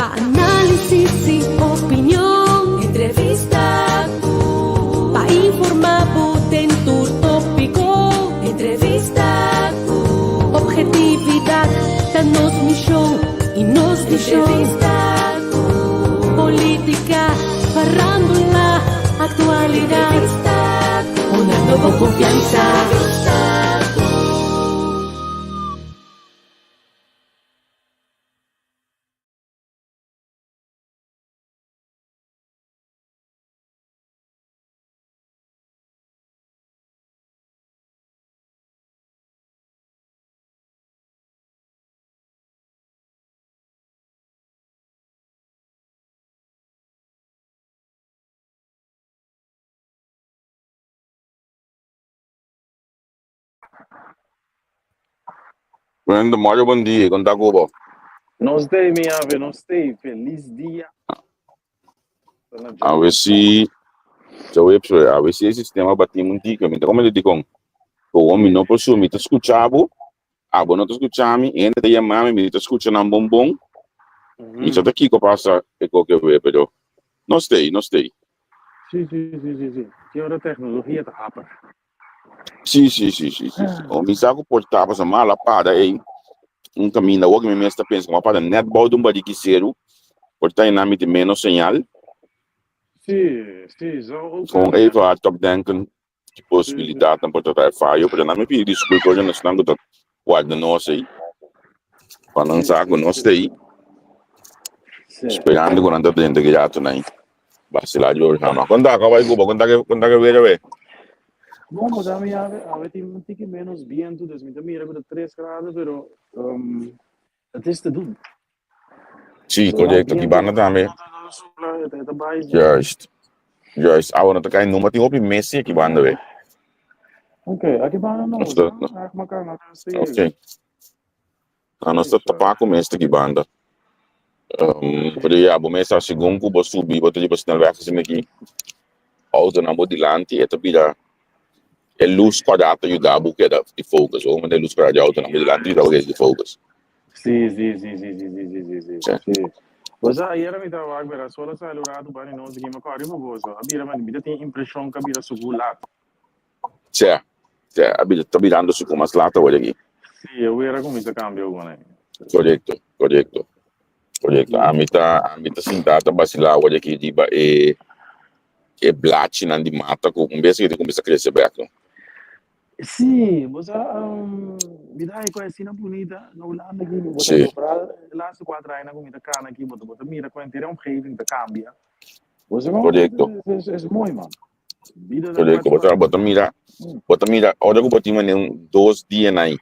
Pa análisis i opinion. Entrevista ku. Pa informá bo den tur tópiko. Entrevista ku. Objetividat ta nos mishon i nos vishon. Entrevista ku. Polítika, farándula, aktualidat. Entrevista ku. Honrando bo konfiansa. Entrevista ku. Bueno, Mario, buen dia. Kon ta ku bo? Nos stay, mi ave, nos stay. Feliz dia. A ver si djaweps we, a ver si e sistema batim un tiki. Mi ta komenta dikon. Komo mi no por sumi, mi ta skucha bo, abo no ta skucha mi, hende ta yama mi, mi ta skucha nan bon bon. Mi sa ta kiko pasa e koke we, pero nos stay, nos stay. Sí, sí, sí, sí, sí. Ki ora tecnologia ta haper. Sí, sí, sí, sí, sí. sí. O mi sa ku por ta pasa mala pada ei. Un kaminda wak mi mes ta pensa ku pada net bou di un bariki seru. Por ta einan mi tin menos señal. Sí, sí, zo ook Gewoon kunnen, even hardop denken. Die posibilidad dan por ta e fallo. Pero nan mi pidi disculpa na esnan ku ta warda nos ei. Pa nan sa ku nos ta ei. Esperando ku nan ta drenta ki rato nan. Basila di programa. Kon ta? Kon bai Cuba? Kon ta ke kon ta ke weer awe? Bon, bo dami awe, awe tin un tiki menos bientu, dus mi ta mira ku ta 3 graden, pero um, het is te doen. Sí, korekto. Ki banda tambe. Juist. Juist. Awe no ta kai numa tin hopi mesi aki banda we. Ok, aki banda no. Nos ta- Ok. Ah, nos ta tapá ku mes ta ki banda. Um, pero ya, bo mes sa segun ku bo subi, bo ta riba snelweg asina aki, autonan bo dilanti, e ta bira e luz kòrá ta yuda bo keda di focus. Bo manda e luz kòrá di autonan bo dilanti yuda bo keda di focus. Sí, sí, sí, sí, sí, sí, sí, sí, sí. Sí. Sí. Bo sa, ayera mi ta wak bera sola sali un ratu bani nos aki, mi kòrda riba boso. A bira, mi ta tin impreshon ku a bira suku lat. Tja, tja, a bira, ta birando su mas laat awor aki. Sí, e weer a kuminsá kambia ogo nei. Korekto, korekto, korekto. Ami ta, ami ta sintá ta basilá awor aki riba e e blachinan di mata ku un bes ke ta kuminsá krese bèk no. Sí, bo sa, um, mi ta haña ku asina bunita na Hulanda aki, bo ta Sí. vooral e laatste kuater añanan ku mi ta kana aki, bo ta bo ta mira ku henter e omgeving ta kambia. Bo sa kon, Korekto. es, es, es mooi man. Korekto, bo ta bo ta mira, bo ta mira ora ku bo tin manera un dos dianan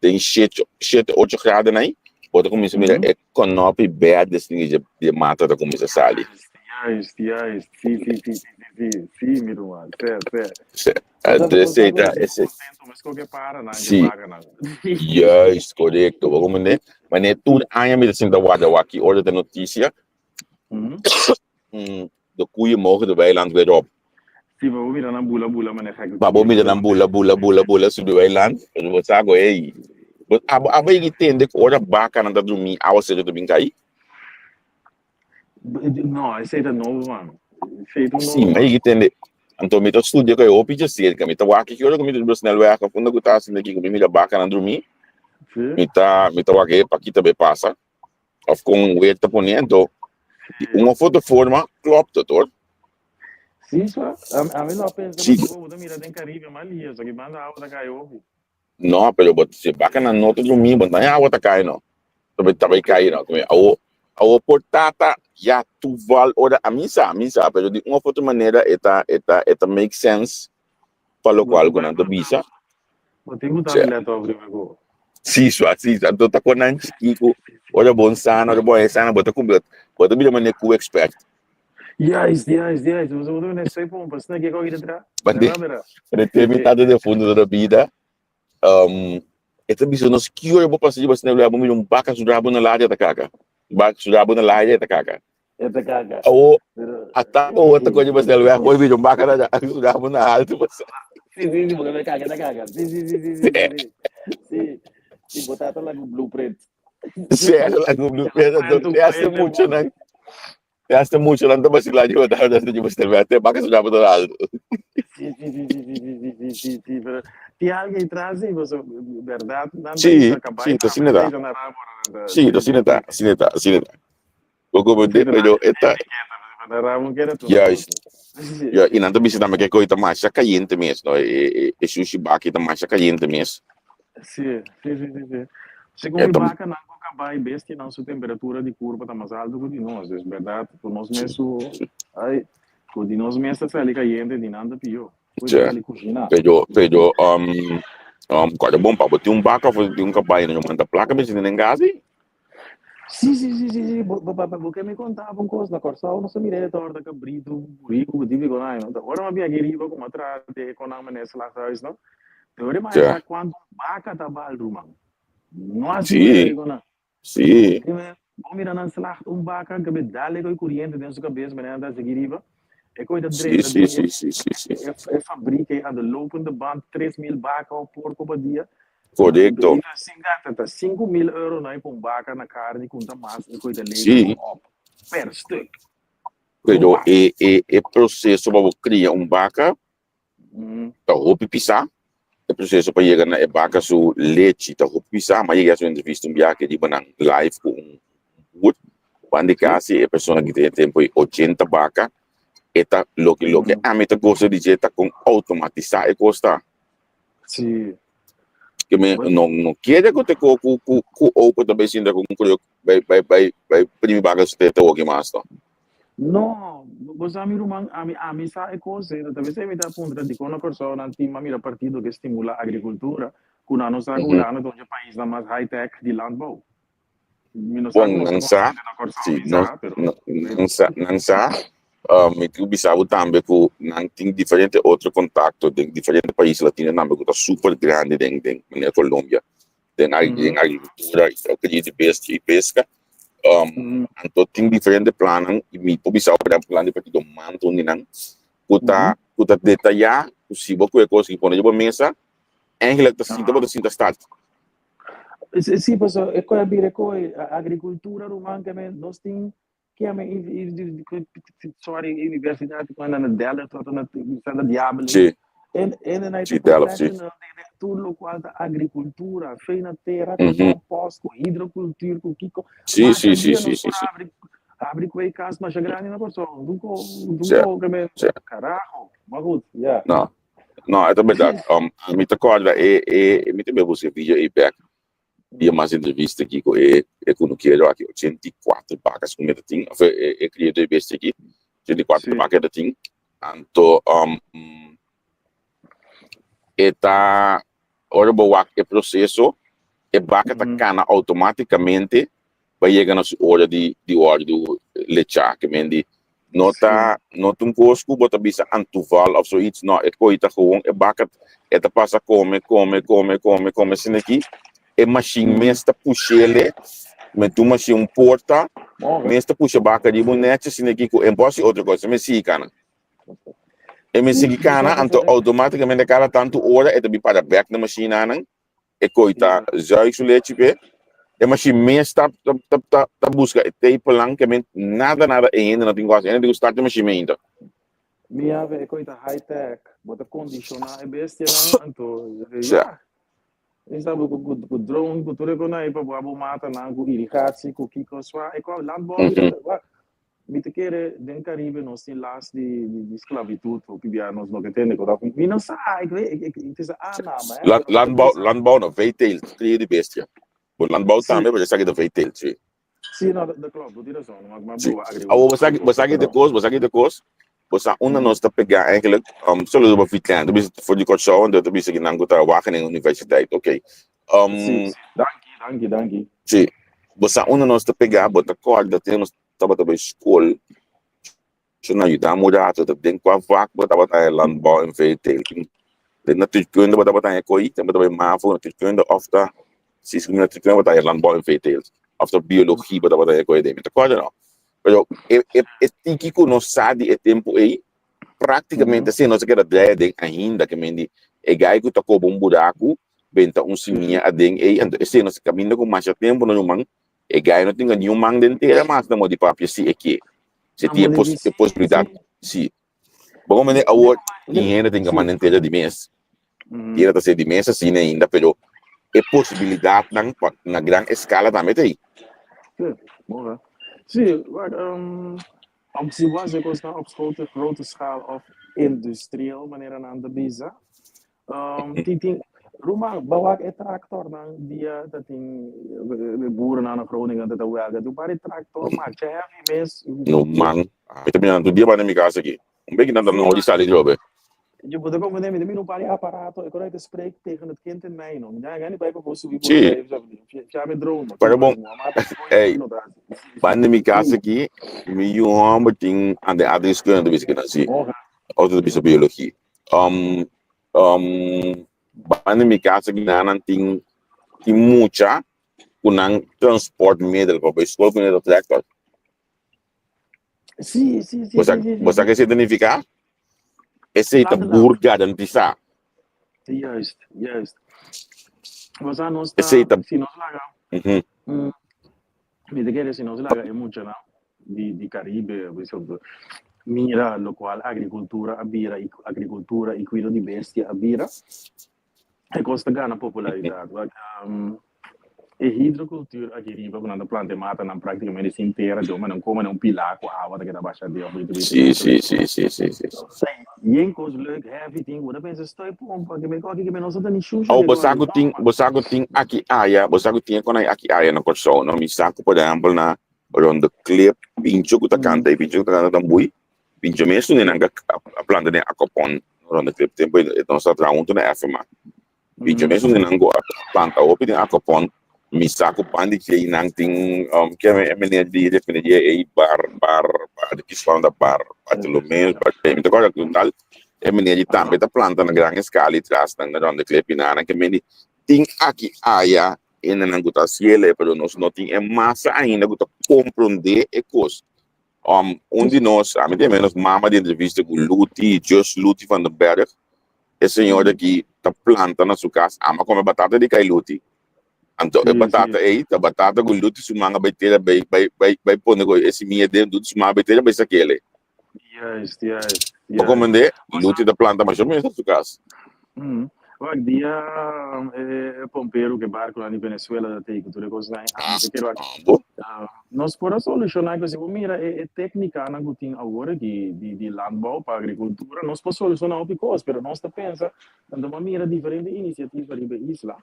den shete shete ocho gradennan, bo ta kuminsá mira e kònòpi bèrdè esei di e mata ta kuminsá sali. Juist, juist, sí, sí, sí, sí, sí, sí, sí, mi ruman, sè, sè. Sè, esei ta, esei. Sí, juist, korekto, bo komprendé? Manera tur aña mi ta sinta warda wak ki ora ta notisia. De koeien mogen de weiland weer op. Sí, pa bo mira nan bula bula manera gek. Pa bo mira nan bula bula bula bula subi weiland, pero bo sa ku ey, bo abo abo yegi tende ku ora bakanan ta drumí awaseru ta bin kai? No, esei ta nobo pa mi. Esei ta un Sí, nobo mi a pa mi. yegi tende. Anto mi ta studia ku e hopi djaserka. Mi ta wak ki ora ku mi ta riba snelweg of unda ku ta asina aki ku mi mira bakanan drumí, Sí. mi ta mi ta wak e pakita be pasa. Of kon weer ta pone anto di un of otro forma klopt het hoor. Sí, so, a, a mi lo a pensa Sí. pasobra bo ta mira den Caribe mas lies, aki banda awa ta kai hopi. No, pero bo si baka nan no ta drumi, bo no hay awa ta kai no. Ta bai ta bai kai no. Come awo awo por tata ya toeval ora a mi sa, mi sa, pero di un of otro manera e ta e ta e ta make sense pa locual cu nan ta bisa. Bo tin cu ta mi let op riba go. Sí, swa, sí, anto ta con nan chiki cu ora bon sana, ora bon sana, bo ta cumpli, bo ta bira manera cu expert. Juist, juist, juist. Bo ta manera soy pompa, sna ke koki detrás. Mane, mane te mi tata defunto toda bida, um, e ta bisa nos ki ora bo pasa riba snelweg, bo mira un baka su rabo na laria ta kaka. Baka su rabo na laria ta kaka. E ta kaka. Awo, ata awo ta koño pasel wea koy bicho baka na su rabo na alto pasa. Sí, sí, sí, porque me caga, te caga. Sí, sí, sí, sí, sí, sí. Sí, sí, bo tata laga un blueprint. Sí, te hace mucho nan. Te hace mucho nan ta vacila yo ta ta yo snelweg. Te baka su ta alto. Sí, sí, sí, sí, sí, sí, sí, sí, sí, pero ti alguien tras sí, pues, verdad, nan Sí, sí, ta asina ta. Sí, ta asina ta, asina ta, asina ta. Bo comprende, pero eta Juist. Ja, y nan ta bisa tambe que koe ta masha cayente mes, no? E, e, e sushi baki ta masha cayente mes. Sí, sí, sí, sí, sí. Segun mi baka nan ku kabai bestia nan su temperatura di kurpa ta mas alto ku di nos. Dus bèrdat ku nos mes su ai ku di nos mes ta sali kayente di nan ta pió. Ku ta sali kushiná. Pero pero um um kòrda bon pa bo tin un baka òf tin un kabai nan manda plaka mester den gasi. Sí, sí, sí, sí, sí. Bo, bo, bo, bo ke mi kontaba un kos. Na Kòrsou nos a mira e torta kabritu, buriku, ku típiko nan. Ora mi a bin aki riba ku mi a traha te kon nan meneer slachthuis no. Te ora mi a sa kuantu baka ta bal ruman. No a Sí, sí. Bo mira nan slacht un baka ke be dal e koi kuriente den su kabes meneer nan ta hasi aki riba. E koi ta Sí, drenta sí, den sí, sí, sí, sí. e fabriek ei aan de lopende band 3000 baka of porko pa dia. Korekto. Ta 5000 euro na pa un baka na karni ku ta mas e koi ta lever op per stuk. Pero e e e proseso pa bo kria un baka ta hopi pisá. E proseso pa yega na e baka su lechi ta hopi pisá. Mi a yega su entrevista un biaha riba nan live ku un boer. Banda di kasi e persona ki tin e tempu ei 80 baka. E ta loke loke ami ta gosta di dje ta kon outomatisá e kos ta. Sí. Que me no no quiere ku te ku ku ku ku open ta bai sinta ku un kruk bai bai bai bai primi baka su tete oki mas no. No, bo sa mi ruman, ami ami sa e kos ei, ta bes mi ta puntra dikon na Kòrsou nan tin mira partido ke stimula agrikultura ku nan no sa ku Hulanda ta un dje paisnan mas high tech di landbouw. Mi no sa Bon, ku nos nan ta sa, konsiente na Kòrsou, si, mi no, sa, pero no, nan sa, nan sa, mi tin ku bisa bo tambe ku nan tin diferente otro kontakto den diferente pais latino tambe ku ta super grandi den den manera Colombia, den den agrikultura i kria di bestia i peska. Anto tin diferente plannan i mi por bisa bo por ehempel plan di partido Manto un di nan ku ta ku ta detayá ku si bo kohe kos i pone riba mesa eigenlijk ta sinta bo ta sinta start. Sí, paso e koe a bira e koe agrikultura ruman ke men nos tin ke ame sorry universidat ku anda na Delft òf na Santa Diabel Sí. en en en Sí, Delft, sí. professional den tur lokual ta agrikultura fe na tera ku kompost ku hidrokultuur ku kiko Sí, sí, sí, sí, sí, sí. Habri habri kweekkas masha grandi na Kòrsou dun ko dun Sí, ko ke men sí. karaho maar goed ja. No. No, e ta berdad. Mi ta corda e, e, mi ta be busca e video ei bek. Dia mas entrevista aki cu e, e cunuquero aki, 84 vacas cu mi ta tin, of e, e criador de bestia aki, 84 vaca e ta tin. Anto, e ta, ora bo wak e proceso, e vaca ta cana automaticamente pa yega na su ora di di wòrdu lechá. Ke men di no ta no ta un kos ku bo ta bisa aan toeval of zoiets, no, e koi ta gewoon e baka e ta pasa kome kome kome kome kome asina aki e mashin mes ta push'ele met un mashin un porta mes ta pusha baka riba un nèchi asina aki ku e no por hasi otro kos e mes sigui kana. E mes sigui kana anto outomátikamente kada tantu ora e ta bin para bèk na mashinnan. E koi ta zuig su lechi p'e. E mashin mes ta ta ta ta ta buska e tepelnan ke men nada nada e hende no tin ku hasi. E hende tin ku start e mashin meinta. Mi a e koi ta high tech. Bo ta kondishoná e bestianan anto Sja. ya. Mi sa bo ku ku drone ku tur e konai pa bo a bo matanan ku irigatie ku kiko swa e koi landbouw bira wak Mi ta kere den Caribe nos tin las di di sclavitud hopi bia nos no ke tende ku ta mi no sa ik weet ik ik het is een aanname hè Land landbouw landbouw no veeteelt kria di bestia bo landbouw tambe pero esaki ta veeteelt si. Si no dat klopt bo tin rason maar maar Si bo awor bo sa bo sa ki ta kos bo sa ki ta kos bo sa unda nos ta pega eigenlijk solo bo fitlando ta bisa for di Kòrsou anto ta bisa ki nan ku ta Wageningen Universiteit oké Si danki danki danki. Si bo sa unda nos ta pega bo ta kòrda te nos tabata bai skol, su nan yuda mi un rato, ta den kua vak bo tabata haña landbouw en veeteelt. Den natuurkunde bo tabata haña koi, bo tabata bai mavo natuurkunde of ta si si natuurkunde bo ta haña landbouw en veeteelt of ta biologie bo tabata haña koi den. Mi ta kòrda no. Pero e e e tiki ku nos sa di e tempu ei, práktikamente asina nos a keda drei aden ainda, ke men di e gai ku ta koba un buraku. Benta un simia aden ei, anto esei nos kaminda ku masha tempu no ruman, e gai no tinga niun man den tera mas na modi papia si e ke. Si tin e pos e posibilidat, si. Bo komprende awor tin hende tin man den tera di mes, tera ta ser di mes asina ainda, pero e posibilidatnan pa na gran eskala tambe ta ei. Sí, bon, sí, wak, Op si bo hasi kosnan op grote, grote schaal of industrieel, manera nan ta bisa, tin tin ruman bo wak e tractornan dia ta tin e boerennan na Groningen ta ta welga tin un par di tractor masha heavy mes. No man, mi ta mira nan tur dia banda mi cas aki. Un beki nan ta no di sali drobe. Je bo ta comprende mi ta mira un par di aparato e kor ta spreek tegen het kind in mij no. Mi ta gani bai pa bo subi Sí. por fia mi drone no. Pero bon, ey, No ta hasi. banda mi cas aki, mi yu homber tin ande aardrijkskunde ta bisa kinan si. Of ta bisa biologie. Banda mi cas aki nan tin tin mucha ku nan transportmiddel pa bai skol ku nan ta tractor. Sí, sí, sí, Bo sa, sí, sí, bo sí, sa sí. ke esei ta nifiká? Esei ta Platteland. boer garantisá. Juist, juist. Bo sa nos Esei ta, ta, si nos laga, mhm, mi ta kere si nos laga e muchanan di, di Caribe, bisa, mira lokual agrikultura a bira i agrikultura i kuido di bestia a bira, E kos ta gana popularidat. Wak, e hidrocultuur aki riba ku nan ta planta e matanan praktikamente sin tera, djo nan kome un pilá ku awa ta keda basha den of wit wit Sí, sí, sí, sí, sí, sí. Yen kos leuk, heavy tin ku bo ta pensa stoi pompa ke me koki ke me no sa ta ni shusha Oh, ke bo sa koki. ku tin, bo sa ku tin aki aya, bo sa ku tin e konai aki aya na Kòrsou, no? Mi sa ku por ehèmpel na Ronde Klip, pincho ku ta kanta e pincho ku ta kanta tambui, Pincho mes un nan a planta den Akopon rond e tempo e nos ta traha hunto na FMA. Pincho mes un nan go a planta hopi den Akopon. Mi sa ku pan di djei nan tin ke e meneer di refineria ei bar bar bar di ki da bar Bartolomé bar mi ta kòrda ku tal e meneer di tambe ta planta na gran eskala i tras nan rond e klep i nan ke meni tin aki aya hende nan ku ta hasiel pero nos no tin e masa ainda ku ta komprondé e kos. Un di nos, ami tin menos mama di entrevista ku Luti, Just Luti van den Berg. E señor aki ta planta na su kas, ama kome batata di kai Luti. Anto e batata ei ta batata ku Luti su manga bai tera bai bai bai bai pone ku e simia den, Luti su manga bai tera bai sakele. Juist, juist, Bo juist. komende, Luti ta planta masha mes na su kas. Wak, dia e pompero ku e barkunan di Venezuela ta tei ku tur e kosnan ei, ami ta kere wak, Bo? nos por a solushoná ku si bo mira e téknikanan ku tin awor aki di di landbouw pa agrikultura, nos por solushoná hopi kos, pero nos ta pensa, anto bo a mira diferente inisiativa riba e isla.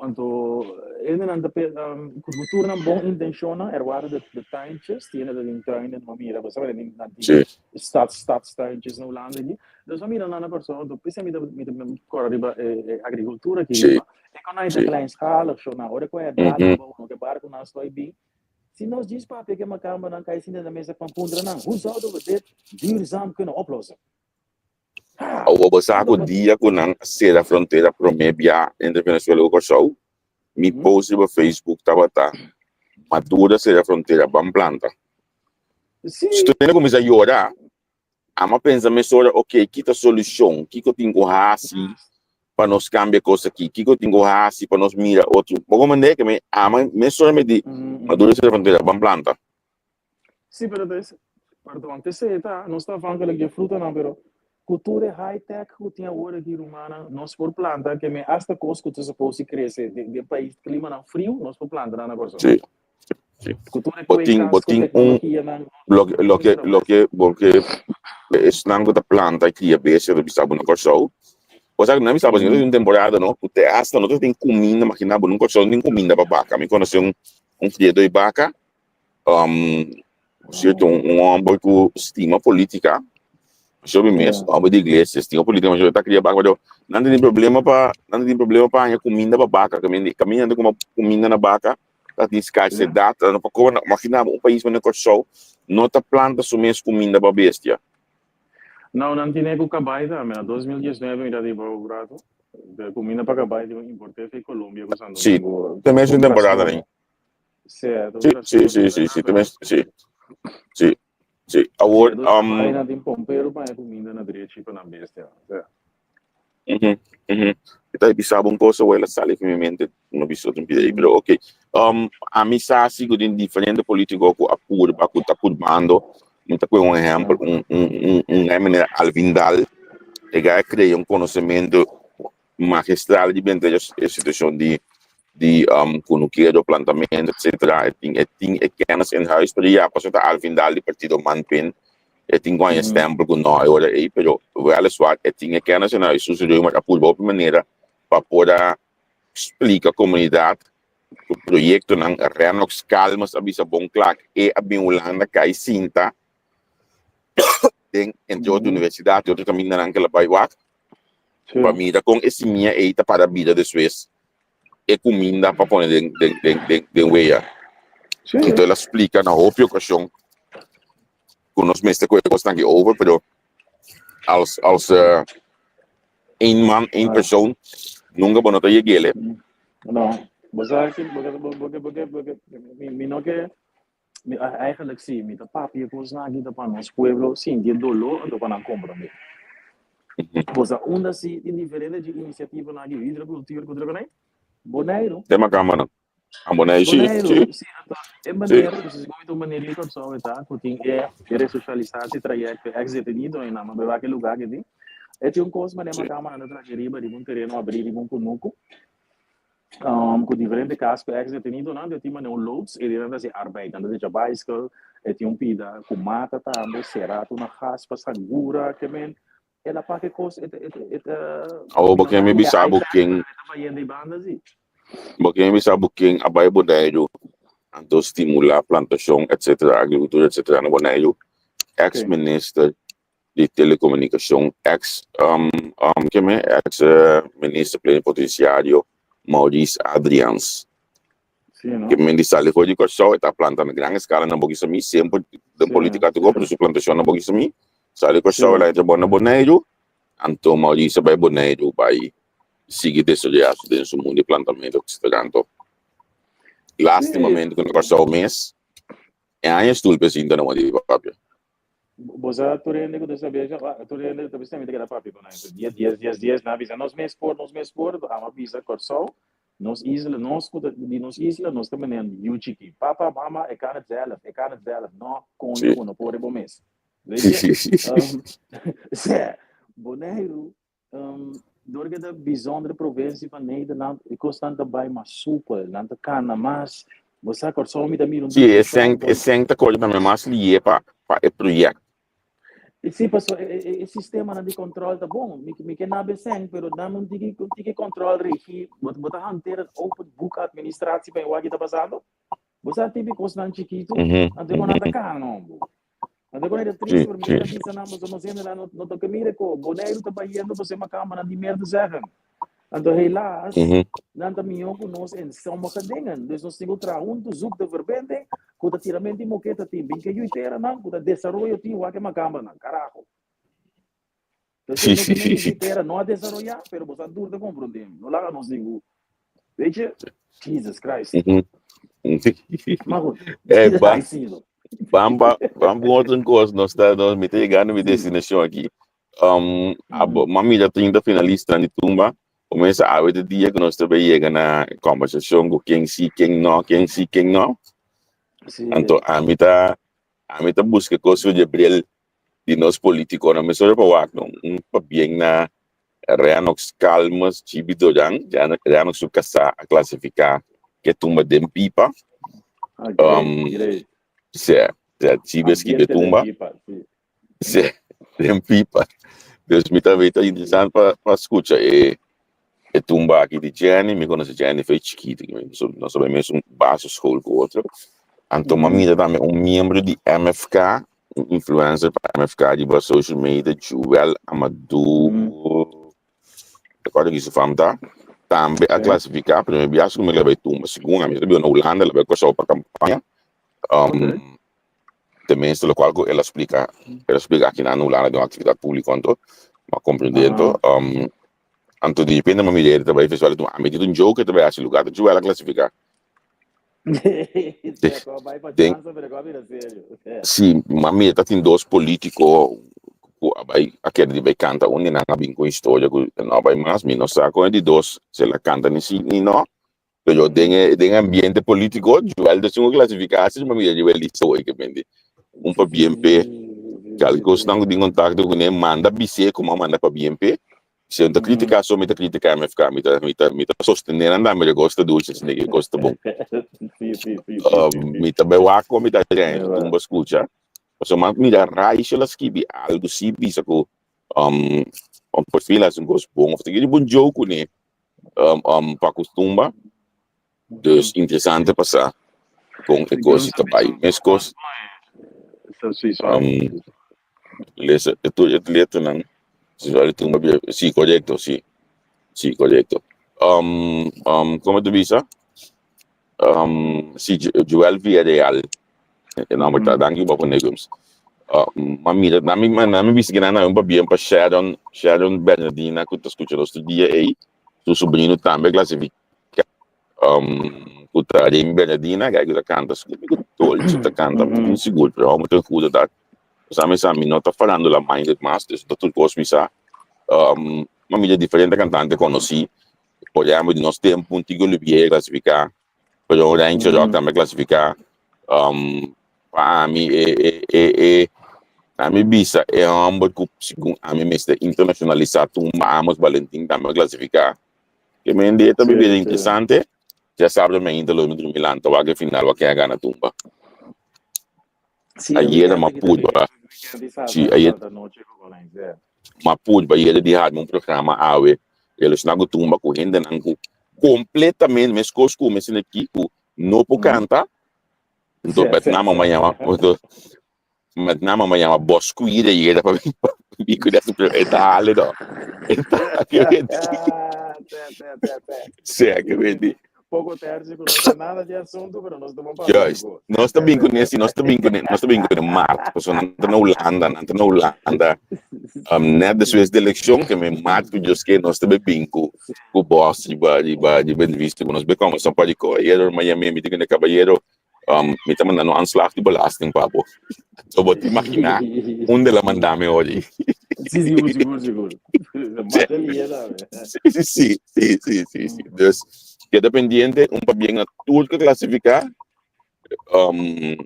Anto hendenan ta pe ku bo tur nan bon intenshonnan er waren de de tuintjes die hende ta den tuinen bo mira bo sabi nan nan tin stad stadstuintjes na Hulanda aki dus bo mira nan na Kòrsou anto p'esei mi ta mi ta kòrda riba e e agrikultura aki riba e kon nan ta kleinschalig sho nan ora ku e dal abou no ke barkunan stoi bin si nos djis papia ke makambanan kai sinta na mesa pa puntra nan hoe zouden we dit duurzaam kunnen oplossen. Awor bo sa ku dia ku nan a sera frontera promé bia entre Venezuela ku Kòrsou, mi post riba Facebook tabata, Maduro a sera frontera, ban planta. Studiante a kuminsá yora, ami a pensa mesora, ok, ki ta solushon? Kiko tin ku hasi pa nos kambia kos aki? Kiko tin ku hasi pa nos mira otro? Bo komprendé? Ke mi ami mesora mi di, Maduro a sera frontera, ban planta. Sí, pero ta es, perdón, te sé, ta, nos ta afhankelijk di frutanan, pero ku tur e high tech ku tin awor aki, rumannan, nos por planta ke me hasta kos ku ta supposed di krese den den pais klimanan friu, nos por planta nan na Kòrsou. Sí, sí. Ku tur e Bo tin, bo kwekas, ku tin un, teknologianan, nos loke, por loke, trabaha. loke, loke esnan ku ta planta i kria bestia ta bisa bo na Kòrsou. Bo sa ku nan bisa bo, si no tin un temporada no, ku te hasta no ta tin kuminda, imagina bo, nun Kòrsou no tin kuminda pa baka. Mi konosé un, un kriadó di baka, cierto, un homber cu stima politica, masho mes, homber di iglesia, stima politica, masho ta cria baca, pero nan tin problema pa, nan tin problema pa haña cuminda pa baca, caminda, caminda nan ta coma cuminda na baca, ta tin scarsedad, ta no por coma, imagina bo un pais manera Kòrsou no ta planta su mes cuminda pa bestia. No, nan tine cu cabai tambe, na 2019 mi ta riba un rato, de cuminda pa cabai tin un importe fi Colombia cu Santo Sí, Domingo, te mes un un temporada trastorno. nin. Sí, sí, sí, sí, sí, también, sí, sí, sí. Awor, tin pompero pa kuminda na drechi pa nan bestia. Mhm, mhm. Mi ta bisa bo un cosa, el a sali for mi mente, no bisa otro pida, pero ok. Ami sa si ku tin diferente politico ku a purba, ku ta purbando. Mi ta kohe un ehempel, un un meneer Alvin Daal, e guy a crea un conocemento magistral di benta e situacion di kunukero, plantamento, etcetera. E tin e kennis in huis, pero ya, pasobra ta Alvin Daal di partido Manpin, e tin ku haña stempel ku no e ora ei, pero weliswaar e tin e kennis in huis. Susi Römer a purba hopi manera pa por a splika komunidat ku proyektonan. Rennox Calmes a bisa bon kla e a bin Hulanda kai sinta den entre otro universidat i otro kamindanan ku el a bai wak pa mira kon e simia ei ta para bida despues e kuminda pa pone den wea. Anto el a splika na hopi okashon ku nos mester kohe kosnan aki over, pero als een man, een persoon, nunka bo no ta yeg'el. No, bo sa ki, bo bo bo bo bo mi no ke, mi eigenlijk si, mi ta papia kosnan aki ta pa nos pueblo sinti e doló anto pa nan komprondé. Bo sa unda si tin diferente dje inisiativanan aki, hidrocultuur ku otro konai? Boneiru. Den makamba nan. Ah, Boneiru, si, Boneiru, si. si, anto e manera, ku si mi ta un manera di Kòrsou e ta, ku tin e resosialisasi trayekto ex detenido ei nan, no beba ki lugá ki tin. E tin un kos manera makamba nan ta traha riba riba un tereno abrí riba un kunuku, ku diferente kas ku ex detenidonan, e tin manera un loods, e nan ta hasi arbeid, nan ta decha baiskel, e tin un pida ku mata tambe, será tur na gas pa sangura, ke men, el a pak e kos, e ta, e ta, e ta, Awor mi bo no ke sa mi ku e bisa bo iPad, ken, pero e ta bayendo e banda si. bo ke mi bisa bo ken a bai Boneiru anto stimulá plantashon etcetera, agrikultura etcetera na Boneiru, ex Ken? minister di telekomunikashon, ex ke me, ex minister plenipotenciario Maurice Adriaans. Sí, no? Ke men di sali for di Kòrsou, e ta planta na gran eskala na Bokisami, semper den politika ta pero su plantashon na Bokisami. Sali Kòrsou, el a entra bon na Boneiru, anto Maurice a bai Boneiru bai sigui desaroyá su den su mundu di plantamentu etcetera. Anto lastimamente ku na Kòrsou mes e aña stul pe sinta na wandi papia. Bo sa tur hende ku ta sabia ja, tur hende ta bisa mi ta keda papia ku nan. Dies, dies, dies, dies, nan a bisa nos mes por, nos mes por, amo a bisa Kòrsou, nos isla, nos ku ta di nos isla, nos ta menen yu chikí. Papa, mama, e kan het zelf, e kan het zelf. No, koño, bo no por e bo mes. Weet je? Sè, Boneiru, Dor ku e ta bijzondere provincie van Nederland, e kosnan ta bai mas soepel, nan ta kana mas. Bo sa Kòrsou mi ta mira un Sí, e diskushon sèn, e sèn ta kore tambe mas lié pa e project. Sí, paso e sistemanan di kòntròl ta bon. Mi ke nabe sèn, pero dame un tiki kòntròl, regie. Bo ta hanteer een open boek administratie pa e wak ki ta pasando. Bo sa tipi kosnan chikitu, anto e konan ta kana hombo. Anto e konan ta triste, pero mi ta bisa nan, pasobra nos hendenan no ta ke mira ko Boneiru ta bayendo pasobra e makamba di meer te zeggen. Anto helaas, nan ta mihó ku nos en sommige dingen. Dus nos tin ku traha huntu, zoek de verbinding, ku ta tiramento di moketa tin, bin ke yu tera nan, ku ta desaroyo tin, wak e makamba nan, karaho. Dus no ke men di tera no a desaroyá, pero bo sa dur ta komprondé. No laga nos ningún. Weet je? Jesus Christ. Maar goed. Eh, ba, Ai, sí, no. bamba, bamba un otro kos, nos ta, nos mi ta yegando mi destinashon aki. Abo, ma mira 30 finalista di tumba, comienza awe de dia ku nos ta bay yega na conversacion ku ken sí, ken no, ken sí, ken no. Anto ami ta buska kos for di bril di nos politiconan mesora pa wak no un pabien na Rennox Calmes Chibi Doran Rennox su casá a clasifica ke tumba den pipa. Ah, great, great. Se, se Chibi a skibi Ambiente den tumba. pipa, sí. Se, den pipa. Dus mi ta ta interesante pa scucha e tumba aki di Jenny. Mi conoce Jenny fe chiquito, nos tabata mesun basisschool cu otro. Anto mi a mira tambe un miembro di MFK, un influencer pa MFK riba social media, Joel Amadou, recuerdo ki su fam ta, tambe a clasifica. Primer biaha ku mi la bai tumba, segun ami, ta biba na Hulanda, el a bai Kòrsou pa campaña. Tenminste locual ku el a splica, el a splica aki na Hulanda den un actividad publico anto, mi a comprende anto. Anto di repente mi a mira el ta bai festival di tumba, ami tin un joke ta bai haci lugar ta Joel a clasifica. Den, sí, mi a mira ta tin dos politico. ku a bai a kere di bai kanta un di nan a bin ku historia ku e no a bai mas. Mi no sa kon e di dos si el a kanta ni si ni no. Pero den e den e ambiente politico Joel ta sin klasifiká si ma mira riba e lista hoy ke bende un pa BNP. Kal kosnan ku tin kontakto kuné manda bis'é ku m'a manda pa BNP. Si nan ta kritiká so mi ta kritiká MFK mi ta mi ta mi ta sostené nan tambe ke kos ta dushi asina ke kos ta bon. Mi ta bai wak kon mi ta haña tumba skucha. Pasobra mi mira Raichel a skibi algu si bisa ku un perfil hasi un kos bon of ta kere bon joke kuné pa kustumba. Dus interesante pa sa kon e kos ta bai. Meskos lesa e tur e letranan si wak tumba bira si korekto si si korekto. Komo ta bisa si Joel Villarreal e nomber ta danki bo pone Gums. Ma mira na mi na mi bisa kinan un pabien pa Sharon Sharon Bernardina ku ta skucha nos tur dia ei su sobrino tambe klasifiká ku ta Remy Bernardina ku ta kanta ku dolce ta kanta sigur pero amo ta kuda dat Sa mi sa mi no ta farándula minded mas, dus ta tur kos mi sa. Ma mira diferente kantante konosí, por ehèmpel di nos tempu un Tigo Lubier klasifiká, pero un Rancho Rock tambe klasifiká. Pa ami e e e e ami bisa e hòmber ku segun ami mester internashonalisá tumba Amos Balentin tambe a klasifiká. Ke men di e ta bira interesante, djasabra mainta lo mi drumi lanta wak e final wak ken a gana tumba. Sí, Ayera weekend m'a aki purba, también. Weekend di sí, salta, ayer salta noche ku konijn, sí. m'a purba ayera di harma un programa awe relashoná ku tumba ku hendenan ku kompletamente meskos ku mi asina aki ku no por kanta, enton Sí, met sí, name sí. m'a yama, enton met name m'a yama Boskuira ayera pa mi pa mi kuda su e ta hale no. E ta Sí, sí, sí, sí. Sí, ke weti. Poko tercio ku no sa nada di asuntu, pero nos ta bon papia di Juist. kos. Nos ta bin kuné, si nos ta bin kuné, nos ta bin kuné maart, pasobra nan ta na Hulanda, nan ta na Hulanda. Net despues di elekshon, ke men maart ku Dios ke, nos ta be bin ku ku bòs riba riba riba entrevista ku nos be kòmbersá un par di kos. Ayera mi a yam'é, mi di kuné, kabayero, mi ta manda no aanslag di belasting pa bo. So bo ta imaginá unda el a manda mi ora ei. Sí, sigur, sigur, sigur. Mata lié tambe. Sí, sí, sí, sí, sí, sí. Dus keda pendiente un pabien na tur ke klasifiká. Um,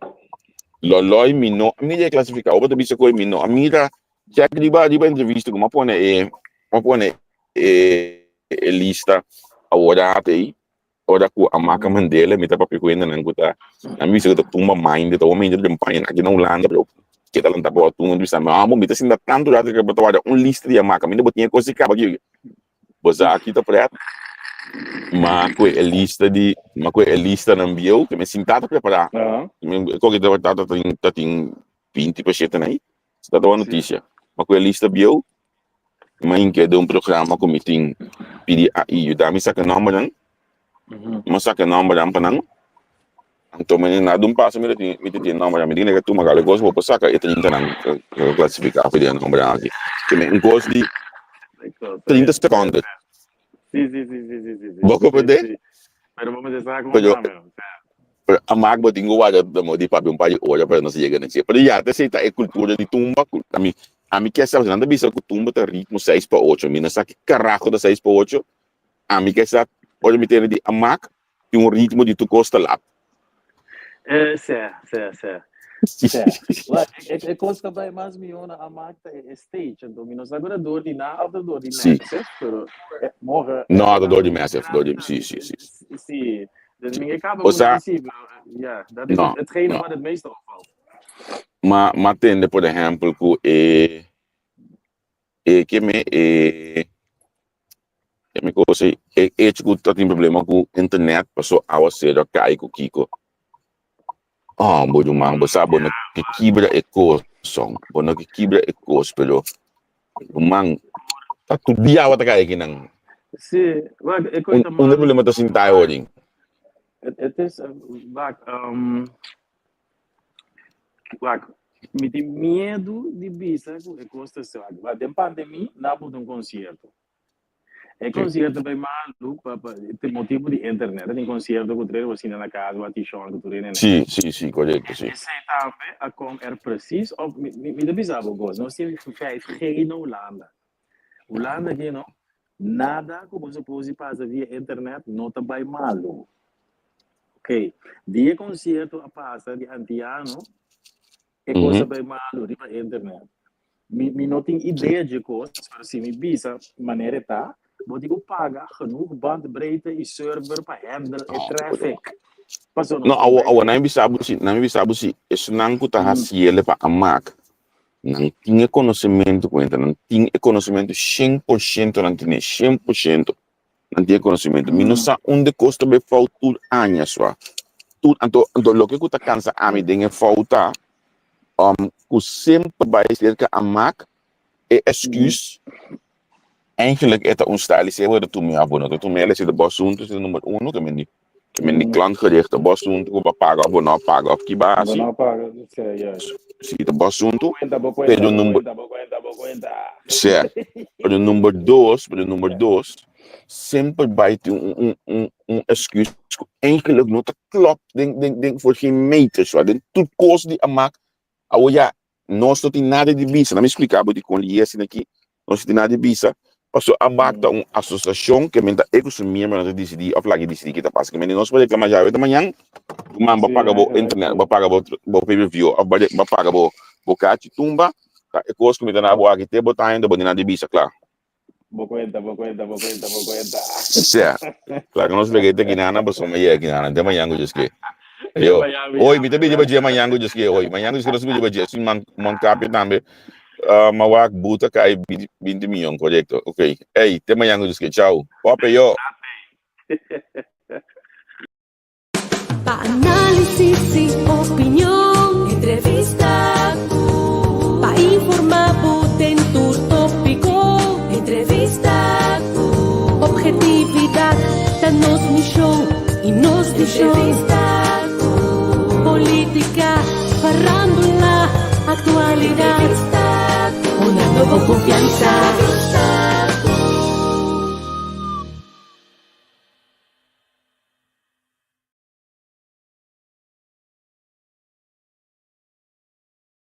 Loloi mi no a mira e klasifiká. Oba ta bisa ku mi no a mira. Check riba riba entrevista ku mi a pone e mi a pone e e lista awor ei. Ora ku a maka Mandela mi ta papia ku hendenan ku ta a mi bisa ku ta tumba mind ta hopi hende den paña aki na Hulanda pero ke ta lanta bo tumba bisa mi amo mi ta sinta tantu rato ke bo ta warda un lista di a maka mi no bo tin e kos di kaba aki bo sa aki ta pret ma ku e lista di ma ku e listanan bieu ke mi sinta ta prepara mi koke ta ta tin ta tin 20 pa shete nan ta ta notisia ma ku e lista bieu Mi a hinka den un programa ku mi tin pidi AI yuda mi saka nòmbernan. Mi a saka nòmbernan pa nan. Anto mi na dun paso mi ta tin mi ta tin nòmbernan. Mi tin ke tuma kal kos bo por saka e trintanan ku klasifiká for di e nòmbernan aki. Ke mi un kos di 30 sekònde. Sí, sí, sí, sí, sí, sí, sí. Bo Sí, komprendé? sí. Pero bo mester sa kon Pero tambe. pero a mak bo tin ku warda di papia un par di ora pa nos yega na dje. Pero ya ta esei ta e kultura di tumba ku ami ami ke sa nan ta bisa ku tumba ta ritmo seis pa ocho. Mi no sa ki karaho ta seis pa ocho. Ami ke sa ora mi tende di a mak tin un ritmo di tur kos ta lat. Eh, sè, sè, sè. Sè. Wak, e, e kos ku bai mas mihó na Amak ta e stage. Anto mi no sa ku ta dor di nan òf ta dor di Sí. Massive, pero eh, morgen No, ta dor di Massive, dor di, sí, sí, sí. Sí, dus mi ke kaba O ku sea, sí, pero ja, dat is no, hetgene no. wat het meeste opvalt. Ma, ma tende, por ehempel, ku e, e ke me, e, e mi kos ei, e hecho ku ta tin problema ku internet, paso awasero a kai ku kiko. Oh, bo ruman, bo sa bo no ke kibra e kos, son. Bo no ke kibra e kos, pero ruman, ta tur dia awa ta kai akinan. Sí, wak, e Un, koita un malo. problema ta sinta e horin. Het is, wak, wak, mi tin miedu di bisa ku e kos ta wak, wak, den pandemia nan a pone un konsierto. E konsierto bai malu pa pa te motibu di internet. Tin konsierto ku tur hende na kas wak tishon ku tur hende. Si, si, si, korekto, si. Esei tambe a kom er precies op mi mi ta bisa bo kos, nos tin 5G na Hulanda. Hulanda aki no, nada ku bo suppose di pasa via internet no ta bai malu. Ok, di e konsierto a pasa di Antiano, e kos a bai malu riba internet. Mi mi no tin idea dje kos, pero si mi bisa manera e ta, bo tin ku paga genoeg bandbreedte i server pa handle e traffic. Paso No, nos tin awo, awo, 5G. nan mi bisa bo si, nan mi bisa bo si, esnan ku ta hasiele pa a mak, nan tin e konosementu ku enta, nan tin e konosementu 100% nan tine, 100% nan tin e konosementu. Mi no sa unda e kos ta bai fout tur aña sua. Tur, anto, anto loke ku ta kansa ami den e fout ta, ku semper bai serka a mak e excuse, eigenlijk e ta un style si e worde tumi af bo no ta tumi el, e si ta bo asuntu, si ta number uno, ke men di, ke men di klantgericht, ta bo asuntu ku bo a paga of bo no a paga of ki bo a Bo hasi. no a paga, sí, juist. Si ta bo asuntu, Bo kuenta, bo kuenta, pero bo number, kuenta, bo kuenta, bo kuenta. sí, pero number dos, pero number dos, semper bai tin un, un, un, un excuse ku eigenlijk no ta klop den, den, den voor geen meter, so, den tur kos di a mak, awor ya, nos no tin nada di bisa, na mi splika bo dikon li esina aki, nos no tin nada di bisa, pasobra a mak ta un asosiashon ke men ta e ku su miembronan ta disidí òf laga disidí ki ta pasa, ke men di nos por reklama djawe ta mañan, ruman bo paga bo internet, bo paga bo bo pay per view òf bo paga bo bo kachi tumba, ta e kos ku mi ta na bo aki te bo ta haña bo tin nada di bisa, kla. Bo cuenta, bo cuenta, bo cuenta, bo cuenta. Sea, laga nos vergete Guinana, pasobra mi yega Guinana te mañan ku Dios ke. Yo, hoy mi ta bidi ba dje mañan ku Dios ke hoy. Mañan ku Dios ke nos bidi ba dje. Sin man Montcapio tambe. Uh, mawak buta kai 20 milyon, korekto. Ok. Ey, te mañan ku Dios ke. Chao. Pope yo. Pa análisis i opinion, entrevista ku pa informá bo den tur tópiko. Entrevista ku Obhetividat ta nos mishon i nos vishon. Entrevista ku Polítika, farándula, aktualidat. Entrevista ku Una nobo konfiansa.